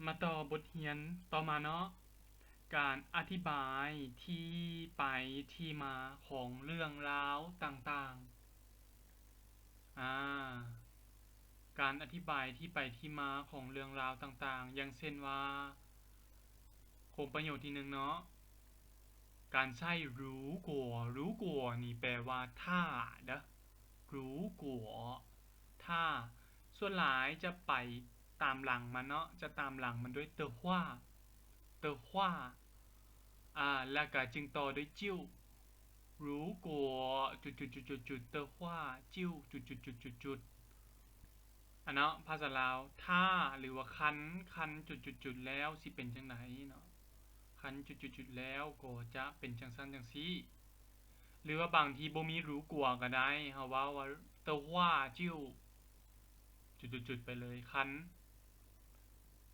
ມາຕໍ່ບົດຮຽນຕໍ່ມາເນາະ, ການອະທິບາຍທີ່ໄປທີ່ມາຂອງເລື່ອງລາວຕ່າງໆ. ອາ ການອະທິບາຍທີ່ໄປທີ່ມາຂອງເລື່ອງລາວຕ່າງໆ ຢ່າງເຊັ່ນວ່າ ໂຄງປະໂຫຍກທີໜຶ່ງເນາະ, ການໃຊ້ 如果, 如果 ນີ້ແປວ່າຖ້າເດີ້, 如果 ຖ້າ, ສ່ວນຫຼາຍຈະໄປຕາມຫຼັງມັນເນາະ, ຈະຕາມຫຼັງມັນດ້ວຍ 的话, 的话 ອາ ແລ້ວກະຈຶ່ງຕໍ່ດ້ວຍ 就, 如果 ຈຸດໆໆໆ 的话 就 ຈຸດໆໆໆ ອັນເນາະ ພາສາລາວ ຖ້າ ຫຼືວ່າຄັນ, ຄັນ ຈຸດໆໆ ແລ້ວຊິເປັນຈັ່ງໃດເນາະ, ຄັນ ຈຸດໆໆ ແລ້ວກໍຈະເປັນຈັ່ງຊັ້ນຈັ່ງຊີ້ ຫຼືວ່າບາງທີບໍ່ມີ 如果 ກໍໄດ້, ເຮົາເວົ້າວ່າ 的话就 ຈຸດໆໆ ໄປເລີຍ, ຄັນ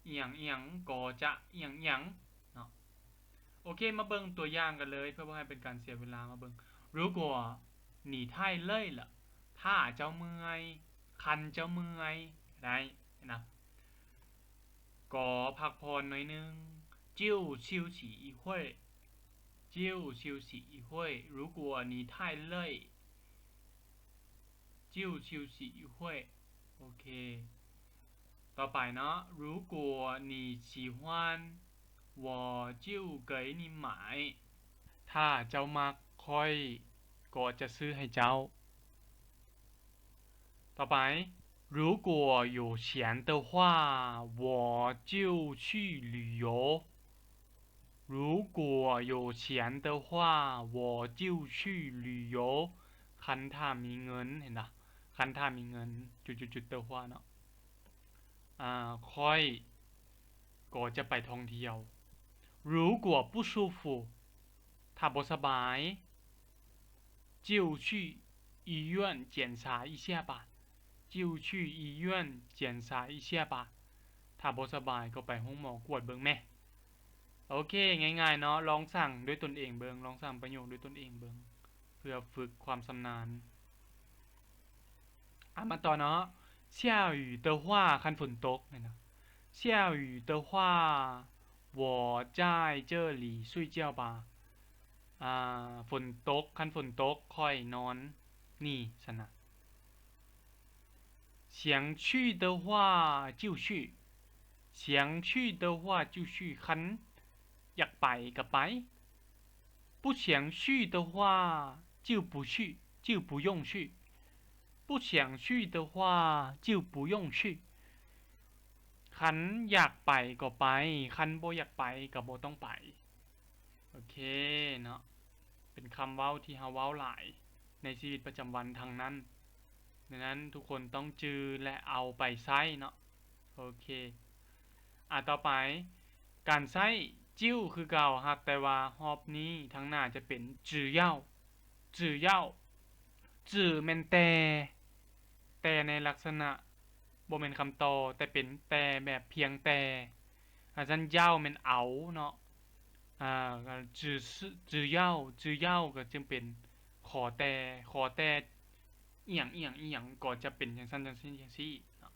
ອີ່ຫຍັງໆ ກໍຈະ ອີ່ຫຍັງໆ ເນາະ. ໂອເຄ ມາເບິ່ງຕົວຢ່າງກັນເລີຍ ເພື່ອບໍ່ໃຫ້ເປັນການເສຍເວລາ. ມາເບິ່ງ 如果你太累了 ຖ້າເຈົ້າເມື່ອຍ, ຄັນເຈົ້າເມື່ອຍ ກໍໄດ້ນະ, ກໍພັກຜ່ອນໜ້ອຍໜຶ່ງ 就休息一会儿, 就休息一会儿. 如果你太累 就休息一会儿. ໂອເຄ ຕໍ່ໄປເນາະ, 如果你喜欢 我就给你买. ຖ້າເຈົ້າມັກ ຂ້ອຍກໍຈະຊື້ໃຫ້ເຈົ້າ. ຕໍ່ໄປ 如果有钱的话 我就去旅游. 如果有钱的话 我就去旅游. ຄັນຖ້າມີເງິນ ເຫັນບໍ່? ຄັນຖ້າມີເງິນ ຈຸດໆໆ 的话 ເນາະ, ອາ ຂ້ອຍກໍຈະໄປທ່ອງທ່ຽວ. 如果不舒服 ຖ້າບໍ່ສະບາຍ 就去医院检查一下吧. 就去医院检查一下吧. ຖ້າບໍ່ສະບາຍກໍໄປໂຮງໝໍກວດເບິ່ງແມ້. ໂອເຄ ງ່າຍໆເນາະ, ລອງສ້າງດ້ວຍຕົນເອງເບິ່ງ, ລອງສ້າງປະໂຫຍກດ້ວຍຕົນເອງເບິ່ງ ເພື່ອຝຶກຄວາມຊຳນານ. ອາ ມາຕໍ່ເນາະ, 下雨的话 ຄັນຝົນຕົກແມ່ນເນາະ, 下雨的话 我在这里睡觉吧. ອາ ຝົນຕົກ, ຄັນຝົນຕົກ ຂ້ອຍນອນນີ້ຊັ້ນນະ. 想去的话就去, 想去的话就去, ຄັນຢາກໄປກໍໄປ. 不想去的话就不去, 就不用去, 不想去的话就不用去. ຄັນຢາກໄປກໍໄປ, ຄັນບໍ່ຢາກໄປກໍບໍ່ຕ້ອງໄປ. ໂອເຄເນາະ, ເປັນຄຳເວົ້າທີ່ເຮົາເວົ້າຫຼາຍໃນຊີວິດປະຈຳວັນທັງນັ້ນ, ດັ່ງນັ້ນທຸກຄົນຕ້ອງຈື່ ແລະ ເອົາໄປໃຊ້ເນາະ. ໂອເຄ ອາ ຕໍ່ໄປ ການໃຊ້ 就 ຄືເກົ່າ, ຫາກແຕ່ວ່າຮອບນີ້ທາງໜ້າຈະເປັນ 只要, 只要, 只 ແມ່ນແຕ່, ແຕ່ໃນລັກສະນະ ບໍ່ແມ່ນຄຳຕໍ່ ແຕ່ເປັນແຕ່ແບບພຽງແຕ່. ອາ ຊັ້ນ 要 ແມ່ນເອົາເນາະ, ອາ 只是, 只要, 只要 ກໍຈຶ່ງເປັນຂໍແຕ່, ຂໍແຕ່ອີ່ຫຍັງ, ອີ່ຫຍັງ, ອີ່ຫຍັງ ກໍຈະເປັນຈັ່ງຊັ້ນຈັ່ງຊີ້, ຈັ່ງຊີ້ເນາະ.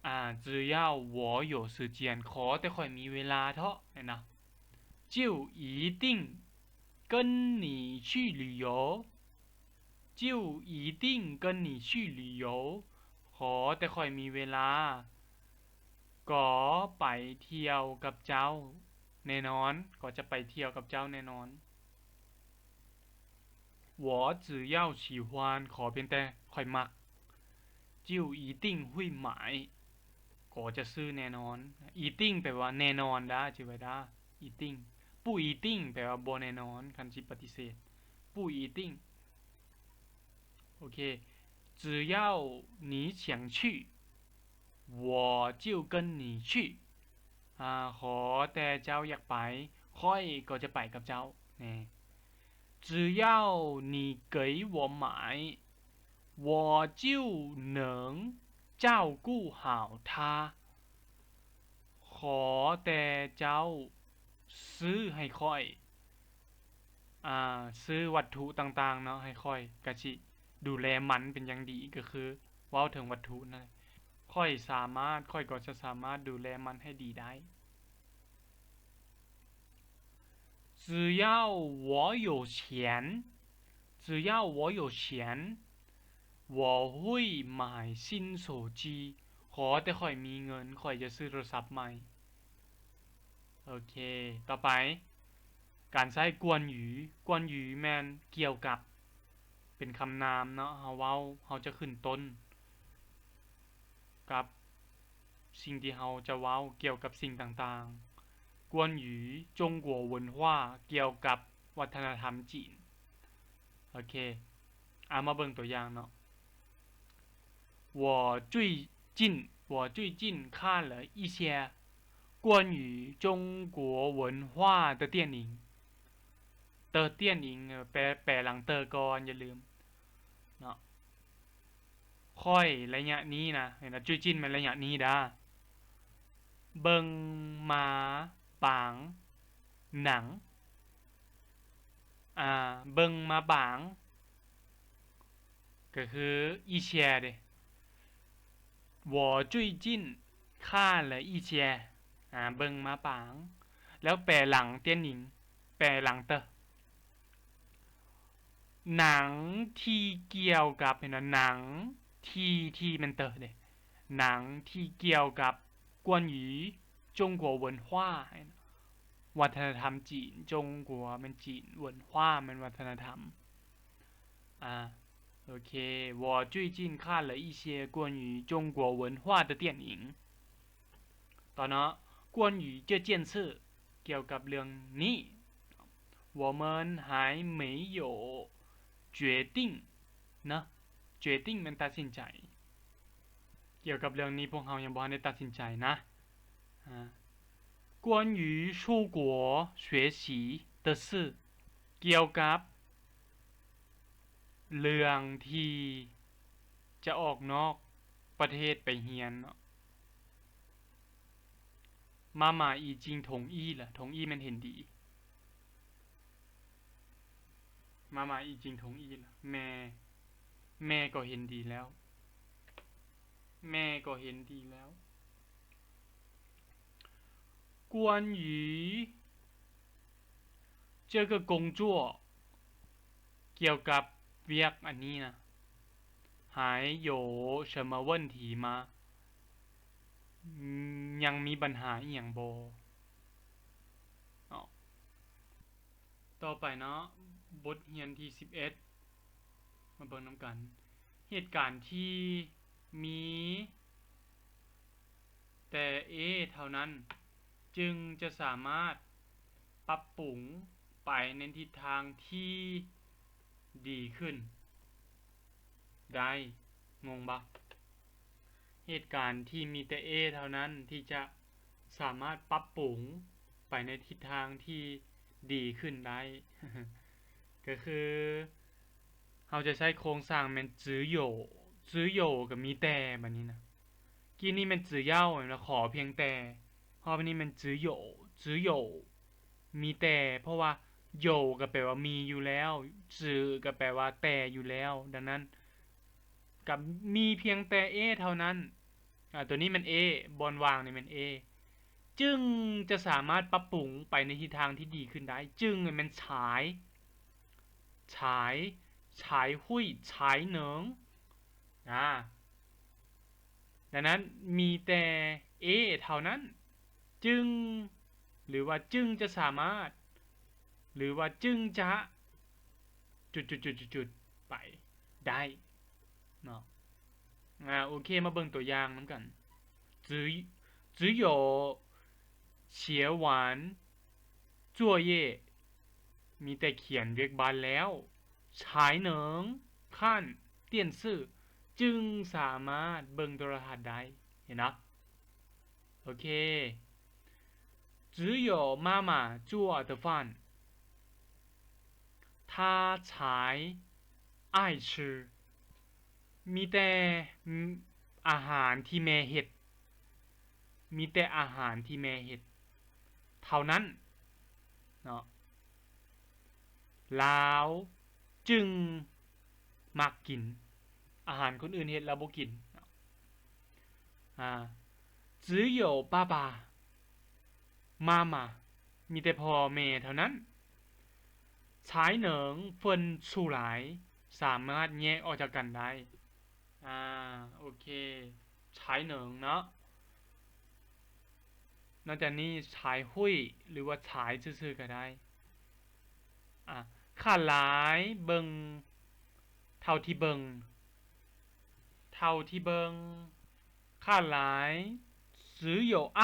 ອາ 只要我有时间, ຂໍແຕ່ຂ້ອຍມີເວລາເທາະ, ແມ່ນນະ. 就一定跟你去旅游, 就一定跟你去旅游, ຂໍແຕ່ຂ້ອຍມີເວລາ ກໍໄປທ່ຽວກັບເຈົ້າແນ່ນອນ, ກໍຈະໄປທ່ຽວກັບເຈົ້າແນ່ນອນ. 我只要喜欢, ຂໍພຽງແຕ່ຂ້ອຍມັກ. 就一定会买, ກໍຈະຊື້ແນ່ນອນ. 一定 ແປວ່າແນ່ນອນດາ, ຈື່ໄວ້ດາ, 一定. 不一定 ແປວ່າບໍ່ແນ່ນອນ, ຄັນຊິປະຕິເສດ. 不一定. ໂອເຄ 只要你想去, 我就跟你去. ອາ ຂໍແຕ່ເຈົ້າຢາກໄປ, ຂ້ອຍກໍຈະໄປກັບເຈົ້າແນ່. 只要你给我买, 我就能照顾好它. ຂໍແຕ່ເຈົ້າຊື້ໃຫ້ຂ້ອຍ, ອາ ຊື້ວັດຖຸຕ່າງໆເນາະ ໃຫ້ຂ້ອຍ, ກະຊິດູແລມັນເປັນຢ່າງດີ, ກໍຄືເວົ້າເຖິງວັດຖຸນັ້ນແຫຼະ. ໂຄ ຂ້ອຍສາມາດ, ຂ້ອຍກໍຈະສາມາດດູແລມັນໃຫ້ດີໄດ້. 只要我有钱, 只要我有钱, 我会买新手机. ຂໍແຕ່ຂ້ອຍມີເງິນ, ຂ້ອຍຈະຊື້ໂທລະສັບໃໝ່. ໂອເຄ, ຕໍ່ໄປ ການໃຊ້ ກວນຢູ່. ກວນຢູ່ແມ່ນກ່ຽວກັບ, ເປັນຄຳນາມເນາະ, ເຮົາເວົ້າ, ເຮົາຈະຂຶ້ນຕົ້ນກັບສິ່ງທີ່ເຮົາຈະເວົ້າ, ກ່ຽວກັບສິ່ງຕ່າງໆ. ກວນຢູ່ 中国文化, ກ່ຽວກັບວັດທະນະທຳຈີນ. ໂອເຄ, ອາ, ມາເບິ່ງຕົວຢ່າງເນາະ. 我最近, 我最近看了一些关于中国文化的电影. 的电影, ແປ, ແປຫຼັງ 的 ກ່ອນ, ຢ່າລືມເນາະ. ຂ້ອຍໄລຍະນີ້ນະ, ເຫັນນະ, 最近 ແມ່ນໄລຍະນີ້ດາ. ເບິ່ງມາບາງໜັງ. ອາ, ເບິ່ງມາບາງ ກໍຄື 一些 ເດ້. 我最近看了一些, ອາ, ເບິ່ງມາບາງ. ແລ້ວແປຫຼັງ 电影, ແປຫຼັງ 的. ໜັງທີ່ກ່ຽວກັບ, ເຫັນບໍ່? ໜັງທີ່, ທີ່ແມ່ນ 的 ເດ້. ໜັງທີ່ກ່ຽວກັບ 关于中国文化, ວັດທະນະທຳຈີນ. 中国 ແມ່ນຈີນ, 文化 ແມ່ນວັດທະນະທຳ. ອາ, ໂອເຄ. 我最近看了一些关于中国文化的电影. ຕໍ່ເນາະ, 关于这件事, ກ່ຽວກັບເລື່ອງນີ້. 我们还没有决定呢, 决定 ແມ່ນຕັດສິນໃຈ. ກ່ຽວກັບເລື່ອງນີ້ພວກເຮົາຍັງບໍ່ທັນໄດ້ຕັດສິນໃຈນະ. ອາ, 关于出国学习的事, ກ່ຽວກັບເລື່ອງທີ່ຈະອອກນອກປະເທດໄປຮຽນເນາະ. 妈妈已经同意了, 同意 ແມ່ນເຫັນດີ. 妈妈已经同意了, ແມ່, ແມ່ກໍເຫັນດີແລ້ວ. ແມ່ກໍເຫັນດີແລ້ວ. 关于这个工作, ກ່ຽວກັບວຽກອັນນີ້ນະ, 还有什么问题吗? ຍັງມີບັນຫາອີ່ຫຍັງບໍ່? ເນາະ. ຕໍ່ໄປເນາະ, ບົດຮຽນທີສິບເອັດ ມາເບິ່ງນຳກັນ. ເຫດການທີ່ມີແຕ່ A ເທົ່ານັ້ນ ຈຶ່ງຈະສາມາດປັບປຸງໄປໃນທິດທາງທີ່ດີຂຶ້ນໄດ້. ງົງບໍ່? ເຫດການທີ່ມີແຕ່ A ເທົ່ານັ້ນທີ່ຈະສາມາດປັບປຸງໄປໃນທິດທາງທີ່ດີຂຶ້ນໄດ້ ກໍຄືເຮົາຈະໃຊ້ໂຄງສ້າງແມ່ນ 只有, 只有 ກໍມີແຕ່ ບາດນີ້ນະ. ກີ້ນີ້ແມ່ນ 只要 ແມ່ນບໍ່? ຂໍພຽງແຕ່. ຮອບນີ້ແມ່ນ 只有, 只有 ມີແຕ່, ເພາະວ່າ 有 ກໍແປວ່າມີຢູ່ແລ້ວ, 只 ກໍແປວ່າແຕ່ຢູ່ແລ້ວ. ດັ່ງນັ້ນ ກໍມີພຽງແຕ່ A ເທົ່ານັ້ນ. ອາ, ຕົວນີ້ແມ່ນ A, ບ່ອນວ່າງນີ້ແມ່ນ A. ຈຶ່ງຈະສາມາດປັບປຸງໄປໃນທິດທາງທີ່ດີຂຶ້ນໄດ້. จึง ແມ່ນ 才, 才, 才会, 才能. ອາ, ດັ່ງນັ້ນ ມີແຕ່ A ເທົ່ານັ້ນ ຈຶ່ງ ຫຼືວ່າຈຶ່ງຈະສາມາດ ຫຼືວ່າຈຶ່ງຈະ ຈຸດໆໆໆ ໄປໄດ້ເນາະ. ອາ ໂອເຄ ມາເບິ່ງຕົວຢ່າງນຳກັນ. 只, 只有写完作业 ມີແຕ່ຂຽນວຽກບ້ານແລ້ວ 才能看电视 ຈຶ່ງສາມາດເບິ່ງໂທລະທັດໄດ້. ເຫັນເນາະ? ໂອເຄ. 只有妈妈做的饭，她才爱吃. ມີແຕ່ ອາຫານທີ່ແມ່ເຮັດ, ມີແຕ່ອາຫານທີ່ແມ່ເຮັດເທົ່ານັ້ນເນາະ ລາວຈຶ່ງມັກກິນ. ອາຫານຄົນອື່ນເຮັດລາວບໍ່ກິນເນາະ. ອາ 只有爸爸妈妈 ມີແຕ່ພໍ່ແມ່ເທົ່ານັ້ນ 才能分出来 ສາມາດແຍກອອກຈາກກັນໄດ້. ອາ ໂອເຄ 才能 ເນາະ. ນອກຈາກນີ້ 才会 ຫຼືວ່າ 才 ຊື່ໆ ກໍໄດ້. ອາ 看来 ເບິ່ງ ເທົ່າທີ່ເບິ່ງ ເທົ່າທີ່ເບິ່ງ 看来只有爱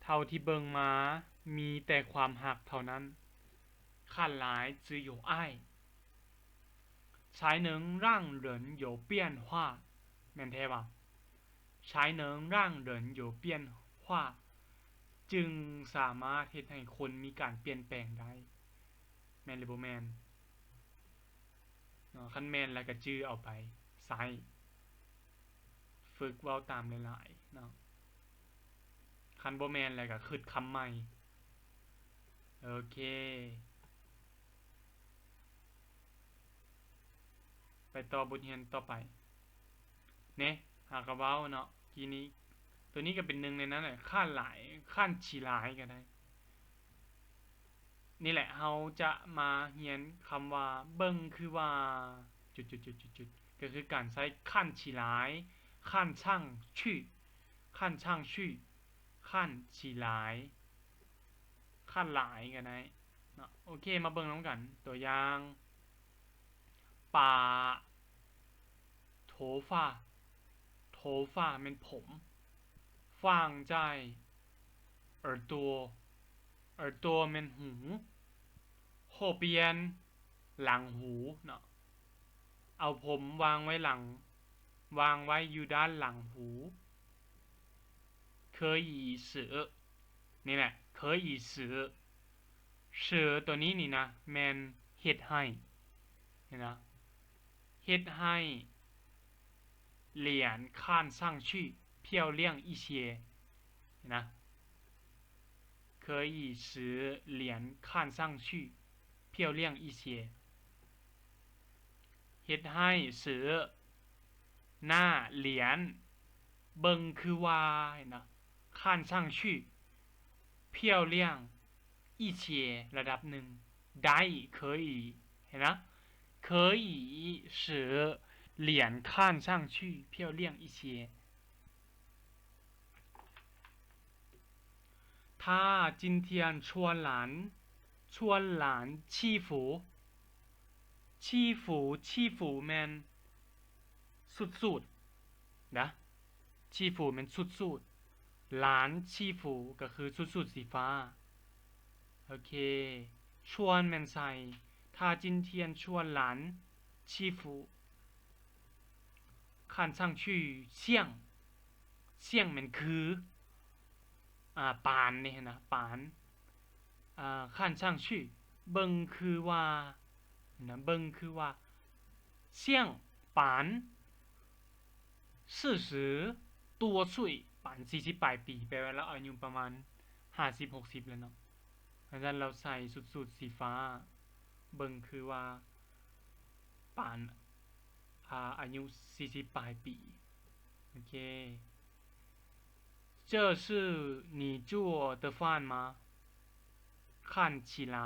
ເທົ່າທີ່ເບິ່ງມາ ມີແຕ່ຄວາມຮັກເທົ່ານັ້ນ. 看来只有爱 才能让人有变化 ແມ່ນແທ້ຫວາ? 才能让人有变化 ຈຶ່ງສາມາດເຮັດໃຫ້ຄົນມີການປ່ຽນແປງໄດ້ ແມ່ນຫຼືບໍ່ແມ່ນເນາະ? ຄັນແມ່ນແລ້ວກໍຈື່ເອົາໄປໃຊ້ ຝຶກເວົ້າຕາມຫຼາຍໆເນາະ. ຄັນບໍ່ແມ່ນແລ້ວກໍຄິດຄຳໃໝ່. ໂອເຄ ໄປຕໍ່ບົດຮຽນຕໍ່ໄປເນາະ. ຫາກະເວົ້າເນາະ ກີ້ນີ້ ໂຕນີ້ກໍເປັນໜຶ່ງໃນນັ້ນແຫຼະ 看来 看起来 ກໍໄດ້. ນີ້ແຫຼະ ເຮົາຈະມາຮຽນຄຳວ່າ ເບິ່ງຄືວ່າ ຈຸດໆໆ ກໍຄືການໃຊ້ 看起来 看上去 看上去 看起来 看来 ກໍໄດ້ເນາະ. ໂອເຄ ມາເບິ່ງນຳກັນ ຕົວຢ່າງ 把头发 头发 ແມ່ນຜົມ 放在耳朵 耳朵 ແມ່ນຫູ 后边 ຫຼັງຫູເນາະ ເອົາຜົມວາງໄວ້ຫຼັງ ວາງໄວ້ຢູ່ດ້ານຫຼັງຫູ. 可以使 ນີ້ແຫຼະ 可以使 使 ຕົວນີ້ນີ້ນະ ແມ່ນເຮັດໃຫ້ ເຫັນນະ ເຮັດໃຫ້ 脸看上去漂亮一些 ເຫັນນະ 可以使脸看上去漂亮一些 ເຮັດໃຫ້ 使 ໜ້າ 脸 ເບິ່ງຄືວ່າ ເຫັນນະ 看上去漂亮 一些 ລະດັບໜຶ່ງ ໄດ້ 可以 ເຫັນນະ 可以使脸看上去漂亮一些. 他今天穿蓝 ชวนหลาน ชีฟู ชีฟู ชีฟู ແມ່ນຊຸດສູດນະ ชีฟู ແມ່ນຊຸດສູດ หลาน ชีฟู ກໍຄືຊຸດສູດສີຟ້າ. ໂອເຄ ชวน ແມ່ນໃສ່ 他今天穿蓝 ชีฟู 看上去像 像 ແມ່ນຄື ອາ ปาน ນີ້ນະ ปาน ອາ 看上去 ເບິ່ງຄືວ່າ ນະ ເບິ່ງຄືວ່າ 像 ປານ 四十 多岁 ປານ ສີ່ສິບ ປາຍປີ ແປວ່າລາວອາຍຸປະມານ ຫ້າສິບ ຫົກສິບ ແລ້ວເນາະ. ອາຈານລາວໃສ່ຊຸດສູດສີຟ້າ ເບິ່ງຄືວ່າ ປານ ອາ ອາຍຸ ສີ່ສິບ ປາຍປີ. ໂອເຄ 这是你做的饭吗? 看起来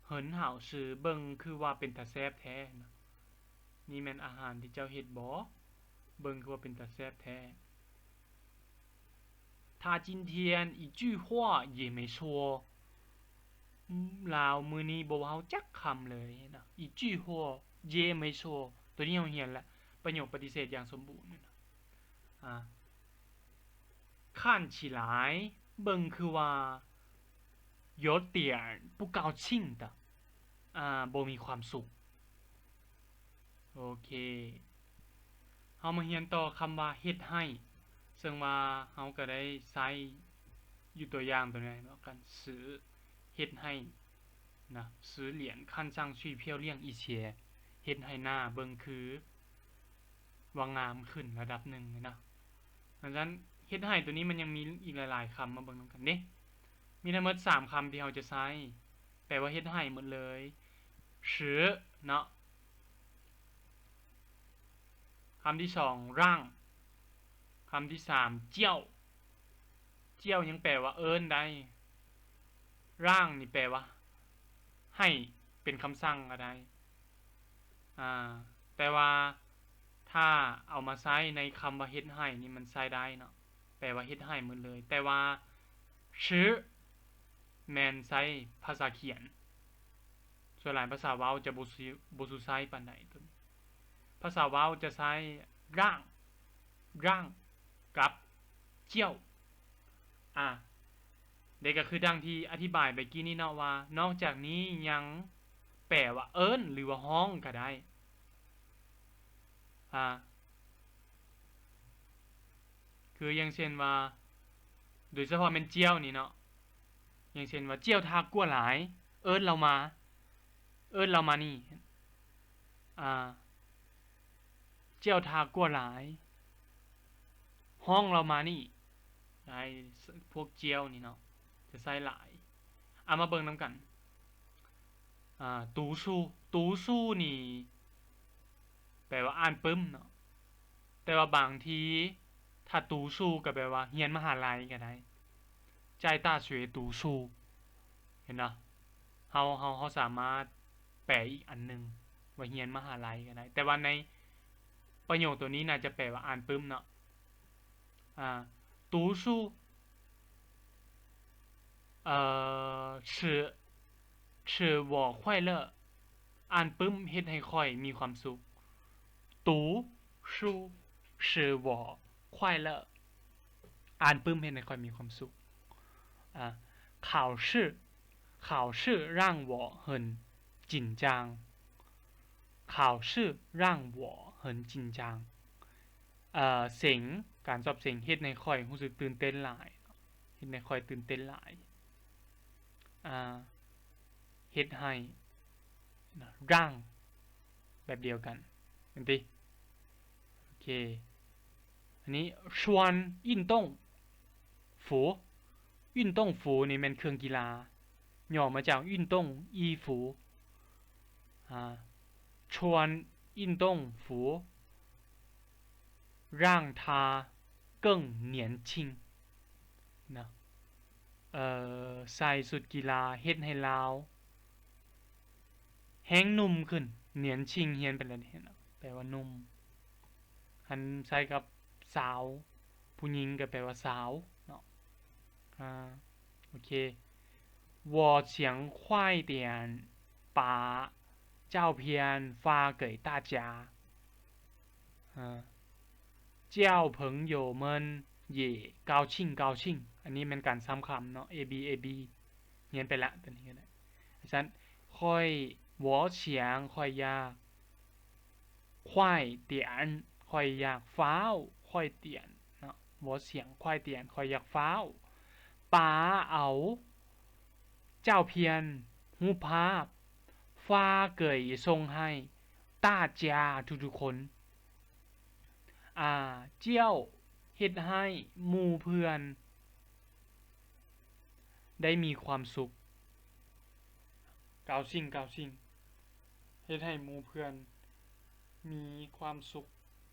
很好吃 ເບິ່ງຄືວ່າເປັນຕາແຊບແທ້ນະ. ນີ້ແມ່ນອາຫານທີ່ເຈົ້າເຮັດບໍ? ເບິ່ງຄືວ່າເປັນຕາແຊບແທ້. 他今天一句话也没说 ລາວມື້ນີ້ບໍ່ເວົ້າຈັກຄຳເລີຍນະ. 一句话也没说 ຕົວນີ້ເຮົາຮຽນແລ້ວ ປະໂຫຍກປະຕິເສດຢ່າງສົມບູນນະ. ອາ 看起来 ເບິ່ງຄືວ່າ 有点不高兴的 ອາ ບໍ່ມີຄວາມສຸກ. ໂອເຄ ເຮົາມາຮຽນຕໍ່ຄຳວ່າເຮັດໃຫ້ ເຊິ່ງວ່າເຮົາກໍໄດ້ໃຊ້ຢູ່ຕົວຢ່າງຕົວນີ້ເນາະ ການ 使 ເຮັດໃຫ້ນະ 使脸看上去漂亮一些 ເຮັດໃຫ້ໜ້າເບິ່ງຄືວ່າງາມຂຶ້ນລະດັບໜຶ່ງນະ. ອາຈານ ເຮັດໃຫ້ຕົວນີ້ມັນຍັງມີອີກຫຼາຍໆຄຳ ມາເບິ່ງນຳກັນເດ້. ມີທັງໝົດສາມຄຳທີ່ເຮົາຈະໃຊ້ ແປວ່າເຮັດໃຫ້ໝົດເລີຍ 使 ເນາະ. ຄຳທີສອງ 让ຄຳທີສາມ ຈ້ຽວ. ຈ້ຽວຍັງແປວ່າເອີ້ນໄດ້. ຮ່າງນີ້ແປວ່າໃຫ້ເປັນຄຳສັ່ງກໍໄດ້. ອາ ແຕ່ວ່າຖ້າເອົາມາໃຊ້ໃນຄຳວ່າເຮັດໃຫ້ນີ້ມັນໃຊ້ໄດ້ເນາະ, ແປວ່າເຮັດໃຫ້ໝົດເລີຍ. ແຕ່ວ່າ ຊື່ ແມ່ນໃຊ້ພາສາຂຽນ. ສ່ວນຫຼາຍພາສາເວົ້າຈະບໍ່ ບໍ່ສູ່ໃຊ້ປານໃດ. ພາສາເວົ້າຈະໃຊ້ ຮ່າງ ຮ່າງ ກັບ ຈ້ຽວ. ອາ ເດກະຄືດັ່ງທີ່ອະທິບາຍໄປກີ້ນີ້ເນາະ ວ່ານອກຈາກນີ້ຍັງແປວ່າເອີ້ນ ຫຼືວ່າຮ້ອງກະໄດ້. ອາ ຄືຢ່າງເຊັ່ນວ່າ ໂດຍສະເພາະແມ່ນ ຈ້ຽວ ນີ້ເນາະ, ຢ່າງເຊັ່ນວ່າ ຈ້ຽວທາກົວຫຼາຍ ເອີ້ນລາວມາ ເອີ້ນລາວມານີ້. ອາ ຈ້ຽວທາກົວຫຼາຍ ຮ້ອງລາວມານີ້. ໃນພວກ ຈ້ຽວ ນີ້ເນາະ ຈະໃຊ້ຫຼາຍ. ເອົາມາເບິ່ງນຳກັນ. ອາ ຕູຊູ ຕູຊູນີ້ແປວ່າອ່ານປຶ້ມເນາະ, ແຕ່ວ່າບາງທີຖ້າ ຕູຊູ ກໍແປວ່າຮຽນມະຫາໄລກໍໄດ້. ໃຈຕາສວຍຕູຊູ ເຫັນເນາະ? ເຮົາ ເຮົາ ເຮົາສາມາດແປອີກອັນໜຶ່ງວ່າຮຽນມະຫາໄລກໍໄດ້, ແຕ່ວ່າໃນປະໂຫຍກໂຕນີ້ໜ້າຈະແປວ່າອ່ານປຶ້ມເນາະ. ອາ 读书 ເອີ 使 使我快乐 ອ່ານປຶ້ມເຮັດໃຫ້ຂ້ອຍມີຄວາມສຸກ. 读书使我快乐 ອ່ານປຶ້ມເຮັດໃຫ້ຂ້ອຍມີຄວາມສຸກ. ອາ 考试 考试让我很紧张 考试让我很紧张 ເອີ ເສັງ ການສອບເສັງເຮັດໃຫ້ຂ້ອຍຮູ້ສຶກຕື່ນເຕັ້ນຫຼາຍ ເຮັດໃຫ້ຂ້ອຍຕື່ນເຕັ້ນຫຼາຍ. ອາ ເຮັດໃຫ້ ນະ 让 ແບບດຽວກັນ ແມ່ນຕິ? ໂອເຄ ອັນນີ້ 穿运动服 运动服 ນີ້ແມ່ນເຄື່ອງກິລາ ຫຍໍ້ມາຈາກ 运动衣服 ອາ 穿运动服让他更年轻 ນະ ເອີ ໃສ່ຊຸດກິລາເຮັດໃຫ້ລາວແຮງໜຸ່ມຂຶ້ນ. 年轻 ຮຽນໄປແລ້ວເນາະ ແປວ່າໜຸ່ມ, ຄັນໃຊ້ກັບສາວ ຜູ້ຍິງກໍແປວ່າສາວເນາະ. ອາ ໂອເຄ 我想快点把照片发给大家 ອາ 交朋友们也高兴高兴 ອັນນີ້ແມ່ນການຊ້ຳຄຳເນາະ A B A B ຮຽນໄປລະ ຕົວນີ້ກໍໄດ້. ສະນັ້ນ ຂ້ອຍ 我想 ຂ້ອຍຢາກ 快点 ຂ້ອຍຢາກຟ້າວ 快点 ເນາະ 我想快点 ຂ້ອຍຢາກຟ້າວ 把 ເອົາ 照片 ຮູບພາບ 发给 ສົ່ງໃຫ້ 大家 ທຸກໆຄົນ ອາ 交 ເຮັດໃຫ້ໝູ່ເພື່ອນໄດ້ມີຄວາມສຸກ 高兴高兴 ເຮັດໃຫ້ໝູ່ເພື່ອນມີຄວາມສຸກ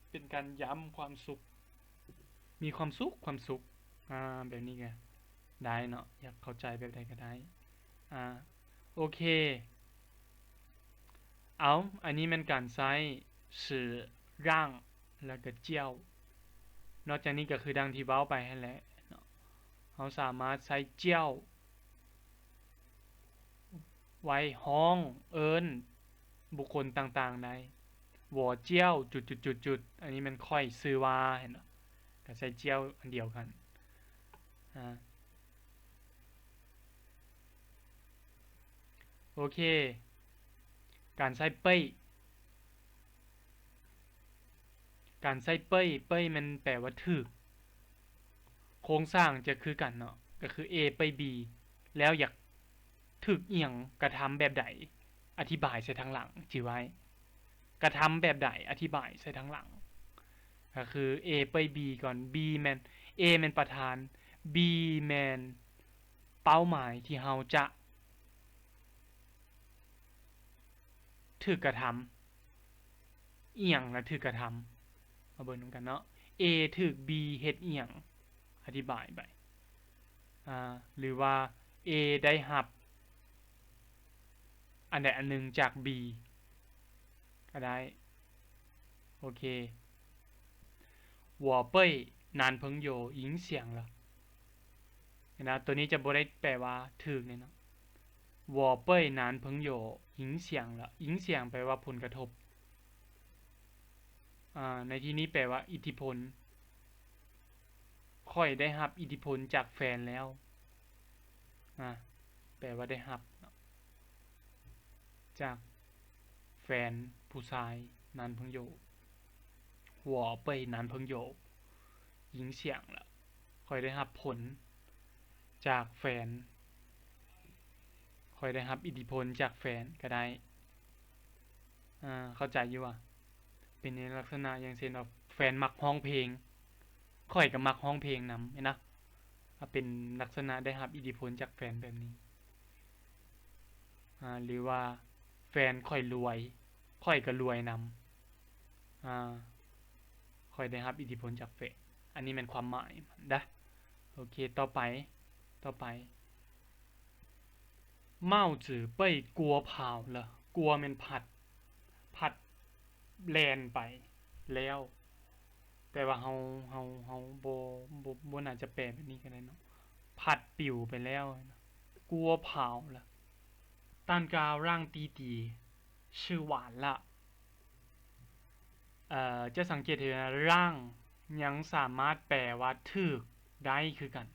ເປັນການຢ້ຳຄວາມສຸກ ມີຄວາມສຸກ ຄວາມສຸກ ອາ ແບບນີ້ກໍໄດ້ເນາະ ຢາກເຂົ້າໃຈແບບໃດກໍໄດ້. ອາ ໂອເຄ ເອົາ ອັນນີ້ແມ່ນການໃຊ້ 使 让 ແລ້ວກໍ 交 ນອກຈາກນີ້ກໍຄືດັ່ງທີ່ເວົ້າໄປຫັ້ນແຫຼະເນາະ ເຮົາສາມາດໃຊ້ 交 ໄວ້ຮ້ອງເອີ້ນບຸກຄົນຕ່າງໆໄດ້ 我叫 ຈຸດໆໆ ອັນນີ້ແມ່ນຂ້ອຍຊື່ວ່າ ເຫັນບໍ່ ກໍໃຊ້ 交 ອັນດຽວກັນ ອາ ໂອເຄ ການໃຊ້ 被 ການໃຊ້ 被 被 ແມ່ນແປວ່າຖືກ ໂຄງສ້າງຈະຄືກັນເນາະ ກໍຄື A ໄປ B ແລ້ວຢາກຖືກອີ່ຫຍັງ ກະທຳແບບໃດ ອະທິບາຍໃສ່ທາງຫຼັງ ຈື່ໄວ້ ກະທຳແບບໃດ ອະທິບາຍໃສ່ທາງຫຼັງ ກໍຄື A ໄປ B ກ່ອນ B ແມ່ນ A ແມ່ນປະທານ B ແມ່ນເປົ້າໝາຍທີ່ເຮົາຈະຖືກກະທຳ ອີ່ຫຍັງລະຖືກກະທຳ ມາເບິ່ງນຳກັນເນາະ A ຖືກ B ເຮັດອີ່ຫຍັງ ອະທິບາຍໄປ ອາ ຫຼືວ່າ A ໄດ້ຮັບອັນໃດອັນໜຶ່ງຈາກ B ກໍໄດ້. ໂອເຄ 我被男朋友影响了 ເຫັນນະ ໂຕນີ້ຈະບໍ່ໄດ້ແປວ່າຖືກແນ່ເນາະ. 我被男朋友影响了 影响 ແປວ່າຜົນກະທົບ ອາ ໃນທີ່ນີ້ແປວ່າອິດທິພົນ. ຂ້ອຍໄດ້ຮັບອິດທິພົນຈາກແຟນແລ້ວ ອາ ແປວ່າໄດ້ຮັບເນາະ ຈາກແຟນຜູ້ຊາຍ 男朋友 我被男朋友影响了 ຂ້ອຍໄດ້ຮັບຜົນຈາກແຟນ ຂ້ອຍໄດ້ຮັບອິດທິພົນຈາກແຟນກໍໄດ້ ອາ ເຂົ້າໃຈຢູ່ວ່າ ເປັນໃນລັກສະນະຢ່າງເຊັ່ນວ່າ ແຟນມັກຮ້ອງເພງ ຂ້ອຍກໍມັກຮ້ອງເພງນຳ ເຫັນນະ ອາ ເປັນລັກສະນະໄດ້ຮັບອິດທິພົນຈາກແຟນແບບນີ້ ອາ ຫຼືວ່າ ແຟນຂ້ອຍລວຍ ຂ້ອຍກໍລວຍນຳ ອາ ຂ້ອຍໄດ້ຮັບອິດທິພົນຈາກແຟນ. ອັນນີ້ແມ່ນຄວາມໝາຍມັນເດີ້. ໂອເຄ ຕໍ່ໄປ ຕໍ່ໄປ 帽子被刮跑了 刮ແມ່ນພັດ ພັດແລ່ນໄປແລ້ວ ແຕ່ວ່າເຮົາ ເຮົາ ເຮົາບໍ່ ບໍ່ ບໍ່ໜ້າຈະແປແບບນີ້ກໍໄດ້ເນາະ ພັດປິວໄປແລ້ວ 刮跑了 蛋糕让弟弟吃完了 ເອີ ຈະສັງເກດເຫັນວ່າ 让 ຍັງສາມາດແປວ່າຖືກໄດ້ຄືກັນ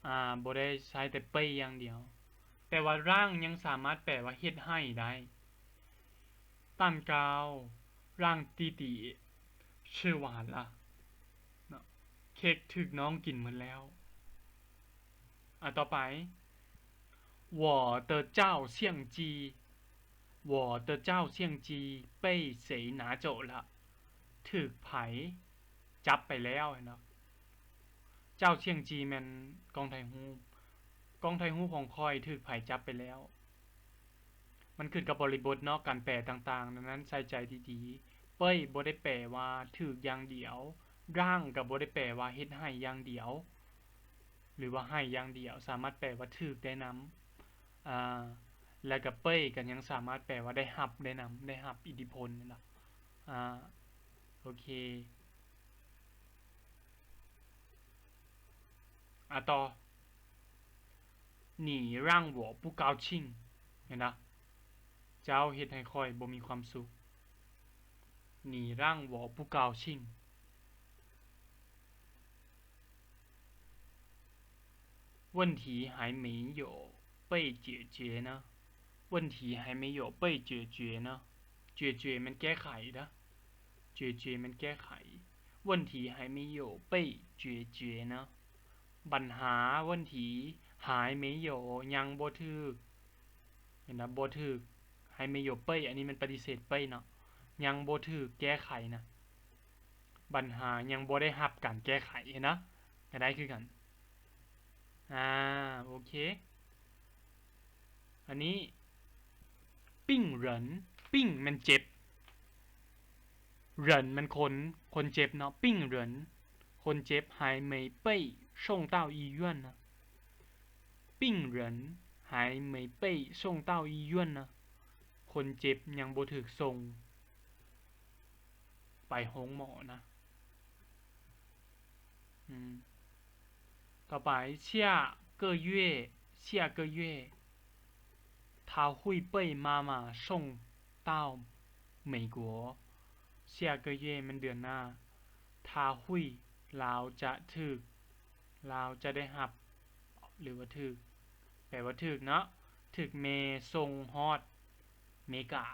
ອາ ບໍ່ໄດ້ໃຊ້ແຕ່被ຢ່າງດຽວ ແປວ່າ 让 ຍັງສາມາດແປວ່າເຮັດໃຫ້ໄດ້ 蛋糕让弟弟吃完了 ເນາະ ເຄັກຖືກນ້ອງກິນໝົດແລ້ວ. ອາ ຕໍ່ໄປ 我的照相机 我的照相机被谁拿走了 ຖືກໃຜຈັບໄປແລ້ວ ເຫັນບໍ່? 照相机ແມ່ນກ້ອງຖ່າຍຮູບ ກ້ອງຖ່າຍຮູບຂອງຂ້ອຍຖືກໃຜຈັບໄປແລ້ວ. ມັນຂຶ້ນກັບບໍລິບົດເນາະ ການແປຕ່າງໆ ດັ່ງນັ້ນໃສ່ໃຈດີໆ. 被 ບໍ່ໄດ້ແປວ່າຖືກຢ່າງດຽວ 让 ກໍບໍ່ໄດ້ແປວ່າເຮັດໃຫ້ຢ່າງດຽວ ຫຼືວ່າໃຫ້ຢ່າງດຽວ ສາມາດແປວ່າຖືກໄດ້ນຳ ອາ ແລ້ວກໍ被 ກໍຍັງສາມາດແປວ່າໄດ້ຮັບໄດ້ນຳ ໄດ້ຮັບອິດທິພົນນັ້ນນະ ອາ ໂອເຄ ອາ ຕໍ່ 你让我不高兴 ເຫັນບໍ່? ເຈົ້າເຮັດໃຫ້ຂ້ອຍບໍ່ມີຄວາມສຸກ 你让我不高兴 问题还没有被解决呢 问题还没有被解决呢 解决 ແມ່ນແກ້ໄຂເດີ້ 解决 ແມ່ນແກ້ໄຂ 问题还没有被解决呢 ບັນຫາ 问题还没有 ຍັງບໍ່ຖືກ ເຫັນບໍ່? ບໍ່ຖືກ 还没有被 ອັນນີ້ແມ່ນປະຕິເສດ 被 ເນາະ ຍັງບໍ່ຖືກແກ້ໄຂນະ ບັນຫາຍັງບໍ່ໄດ້ຮັບການແກ້ໄຂ ເຫັນນະ ກໍໄດ້ຄືກັນ ອາ ໂອເຄ ອັນນີ້ 病人 病 ແມ່ນເຈັບ 人 ແມ່ນຄົນ ຄົນເຈັບເນາະ 病人 ຄົນເຈັບ 还没被送到医院呢 病人还没被送到医院呢 ຄົນເຈັບຍັງບໍ່ຖືກສົ່ງໄປໂຮງໝໍນະ ອືມ ຕໍ່ໄປ 下个月 下个月 他会被妈妈送到美国 下个月 ແມ່ນເດືອນໜ້າ 他会 ລາວຈະຖືກ ລາວຈະໄດ້ຮັບ ຫຼືວ່າຖືກ ແປວ່າຖືກເນາະ ຖືກແມ່ສົ່ງຮອດເມກາ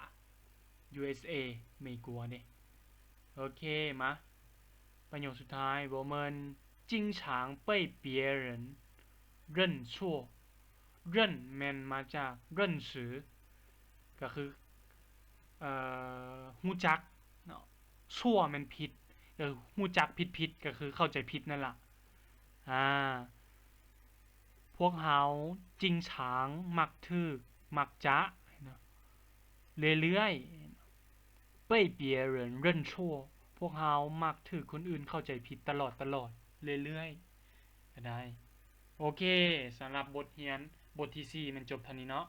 ຢູເອສເອ ເມກາເດ້ ໂອເຄ ມາ ປະໂຫຍກສຸດທ້າຍ 我们经常被别人认错 认 ແມ່ນມາຈາກ 认识 ກໍຄື ເອີ ຮູ້ຈັກເນາະ 错 ແມ່ນຜິດ ກໍຮູ້ຈັກຜິດໆ ກໍຄືເຂົ້າໃຈຜິດນັ້ນລະ ອາ ພວກເຮົາ 经常 ມັກຖືກ ມັກຈະ ເນາະ ເລື້ອຍໆ 被别人认错 ພວກເຮົາມັກຖືກຄົນອື່ນເຂົ້າໃຈຜິດຕະຫຼອດຕະຫຼອດເລື້ອຍໆ ກໍໄດ້. ໂອເຄ ສຳລັບບົດຮຽນບົດທີສີ່ແມ່ນຈົບເທົ່ານີ້ເນາະ.